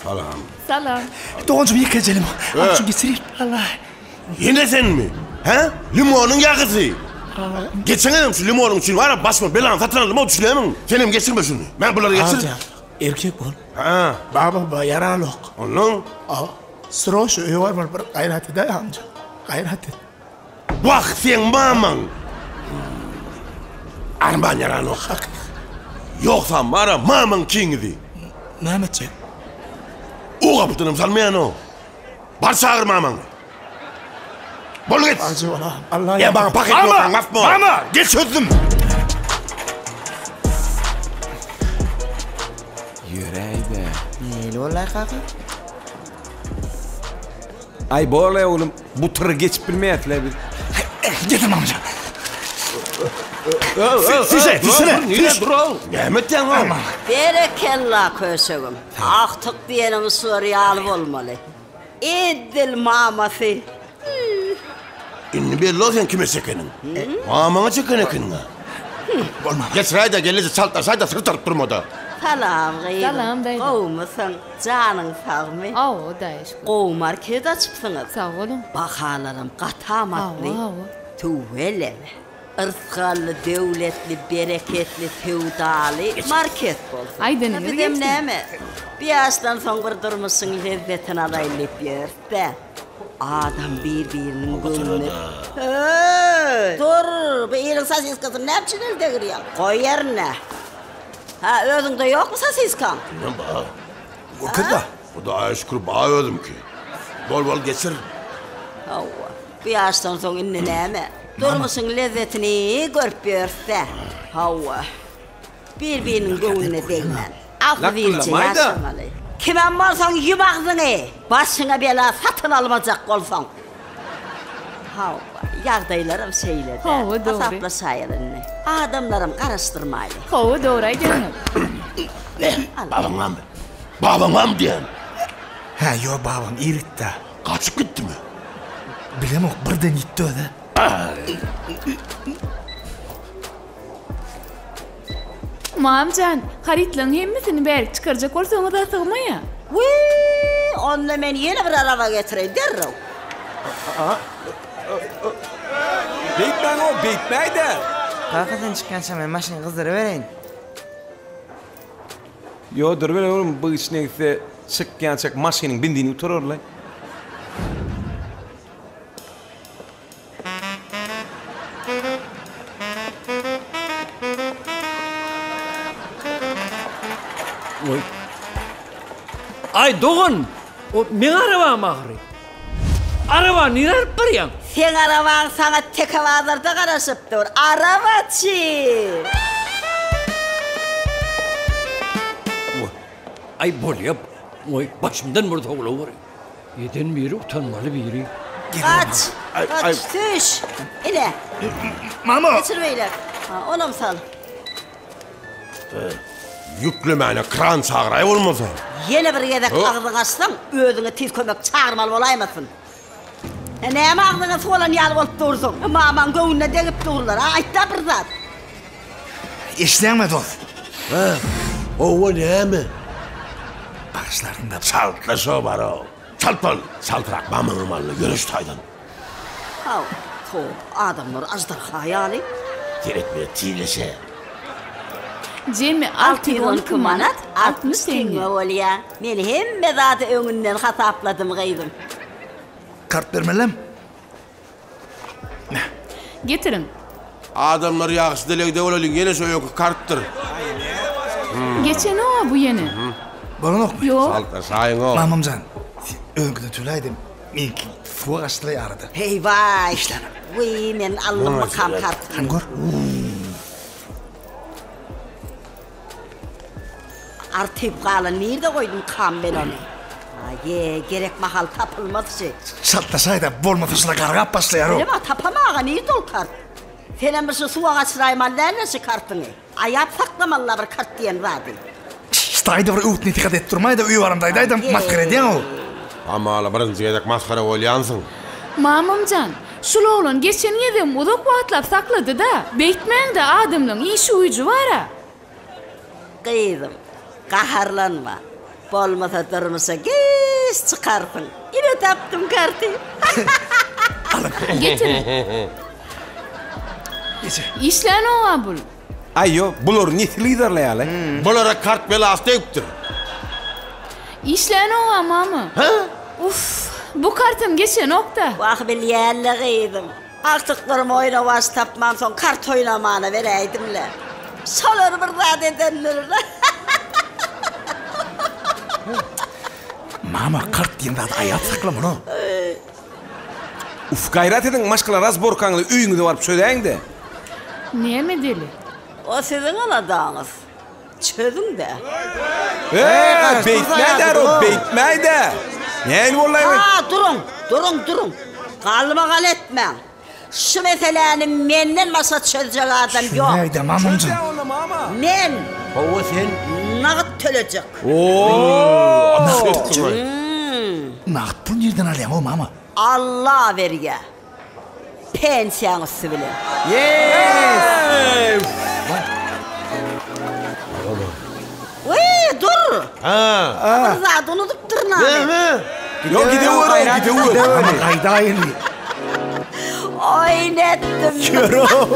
Salam. Salam. Doganjym ýekeje limon. Al şuny geçirip. Allah. Ýene senmi? Hä? Limonyň ýagysy. Geçen gezem şu limonyň üçin bar-a başyma belany satyn aldym-ow düşünýärmiň? Senem geçirme şuny. Mä bulary geçir. Alja. Erkek bol. Hä. Baba ba ýaranok. Onnoň? A. Sroç öýe barmaly bir gaýrat edäý amca. Gaýrat et. Wah seň mamaň. Arman ýaranok. Ýogsam bar-a mamaň kiňizi. Näme etjek? O gapydanam salmaýan-ow. Bar çagyr mamaňy. Bol git. Ajy bola. Allah Ya bana paket Mama! yok, basma. Mama! Geç çözdüm. Ýöräý-dä. Nähili boldy kaka? Aý bol-eý oglum, bu tyry geçip bilmeýäs-le biz. Getir mamja. Süýşe, süýşene, süýş. Näme etýäň oglum? Berekella köşegim. Agtyk diýeniň şular ýaly bolmaly. Edil mamasy. Indi belli-ow sen kime çekeniň. Mamaňa çeken ekeniň-ä. Bolma. Geçiräý-de, gelneje çaltlaşaý-da, syrtaryp durma-da. Salam gyzym. Salam daýza. Gowumysyň? Janyň sagmy? Hawa, Hudaýa şükür. Gowy market açypsyňyz. Sag boluň. Bahalaram gaty amatly. Hawa, hawa. Tüweleme. Yrsgally, döwletli, bereketli, söwdaly market bolsun. Aýdanyňyz Bizem gelsin. näme, bu ýaşdan soň bir durmuşyň lezzetini alaýyn diýip ýörüs-dä. Adam bir-biriniň göwnüne. Höý! Dur, bu iliň sosiskasyny näme üçin el degirýäň? Goý ýerine. Hä, özüňde ýokmy sosiskaň? Inem bar. Görkez-dä. Hudaýa şükür, bar özümki. Bol bol geçir. Hawa. Bu ýaşdan soň indi näme? Durmuşyň lezzetini görüp ýörüs-dä. Hawa. Bir-biriniň göwnüne degmän, agzybirje ýaşamaly. Kimem bolsaň ýum agzyňy! Başyňa bela satyn almajak bolsaň. Hawa, ýagdaýlaram şeýle-dä. Hawa, dogry. Hasaplaşaýaly indi. Adamlaram garaşdyrmaýly. Hawa, dogry aýdýaňyz. Babaň barmy? Babaň barmy diýýän? Hä, ýok, babam ir gitdi-ä. Gaçyp gitdimi? Bilemok, birden ýitdi özi. Mam jan, harytlaryň hemmesini bärik çykarjak bolsaňyz-a sygmaýa. Wiý, onda men ýene bir araba getireýin derrew. Beýtmäň-ow, beýtmäý-dä! Kaka sen çykýança men maşyny gyzdyrybereýin. Ýo, duruber oglum, bu içine gitse çykýançak maşynyň benzini gutararlaý. Oý. Aý dogan, o meň arabam ahyry. Arabany nirä alyp barýaň? Seň arabaň saňa Teke bazarda garaşyp dur, arabaçy! Aý bolýa, oý başymdan bir sowulaweri. Eden biri utanmaly biri. Gaç! Gaç! Süýş! Ine! Mama! Geçir beýläk. Ha, onam sal. Ýüklemäne kran çagyraý bolmasa. Ýene bir gezek agzyňy açsaň, özüňe tiz kömek çagyrmaly bolaýmasyn. Hä, näme agzyňa suw alan ýaly bolup dursuň? Mamaň göwnüne degip durlar, a, aýt-da bir zat. Eşidýäňmi, dost? Hä, hawa, näme? Bagyşlarsyň-da. Çaltla şo bar-ow. Çalt bol, çaltrak mamaňam aldy, ýöre şu taýdan. Haw, toba, adamlar aždarha ýaly. Seretme, tizleşe. Jemi 612 manat 60 teňňe. Bolýa. Men hemme zady öňünden hasapladym, gyzym. Kart bermelem? Getiriň. Adamlar ýagşy dilegde bolalyň, ýene şo öňki kartdyr. Geçen-ow bu ýene. Bolanokmy? Ýok. Çaltlaşaýyň-ow. Mamamjan, sen öňküden töläýdim. Meňki suwa gaçdylaý arada. Heý-waý! Işlänem. Wiý, men aldymmykam kartyny. Hany gör. Artyp galan nirde goýdumkam men ony? Aý, gerek mahal tapylmaz şi. Çaltlaşaýda, bolmasa şular gargap başlaýar-ow. Bilem-ä, tapamaga nirde ol kart? Senem bir şu suwa gaçyraýmaly däldir şi kartyňy. Aýap saklamaly-la bir kart diýen zady. Ştaýda bir öwüt-nesihat edip durmaýda, öýe baramda aýdaýdam, masgara edýäň-ow. Hamala birinji gezek masgara bolýansyň. Mamamjan, şul oglan geçen gezegem uzak wagtlap saklady-da. Beýtmäň-dä, adamlaň işi-güýji bar-a. Gyzym, gaharlanma. Bolmasa durmuşa giç çykarsyň. Ine tapdym karty. Getir. Işlänok-a bul. Aý ýok, bular nesil yzarlaýarlar. Bulara kart belasy degipdir. Işlänok-a mama. Hä? Uff, bu kartam geçenok-da. Wah bilýän-le gyzym. Agtyklarym oýna baş tapmansoň kart oýnamana beräýdim-le. Şolar bir zat edendir-le. Mama kart diýen zady aýap sakla muny. Uff gaýrat ediň maşgala razborkaňyzy öýüňize baryp çözäýiňdä. Näme edeli? O siziň aladaňyz. Çözüň-dä. Eee beýtmäýdä ro beýtmäýdä. Nähili bollaý bu? Ha duruň, duruň, duruň. Galmagal etmäň. Şu meseläni menden başga çözjek adam ýok. Çözäýdä mamamjan. Men. Hawa sen. Nagt tölejek. Ooo. Nagt pul. Nagt pul nirden alýaň o mama? Alla berýä. Pensiýaň üsti bilen. Yes! Wiý, dur! Ha. Bir zat unudypdyryn a men. Näme? Ýok gidewer, gidewer. Mama gaýdaýyly. Oý, netdim. Ýör-ow.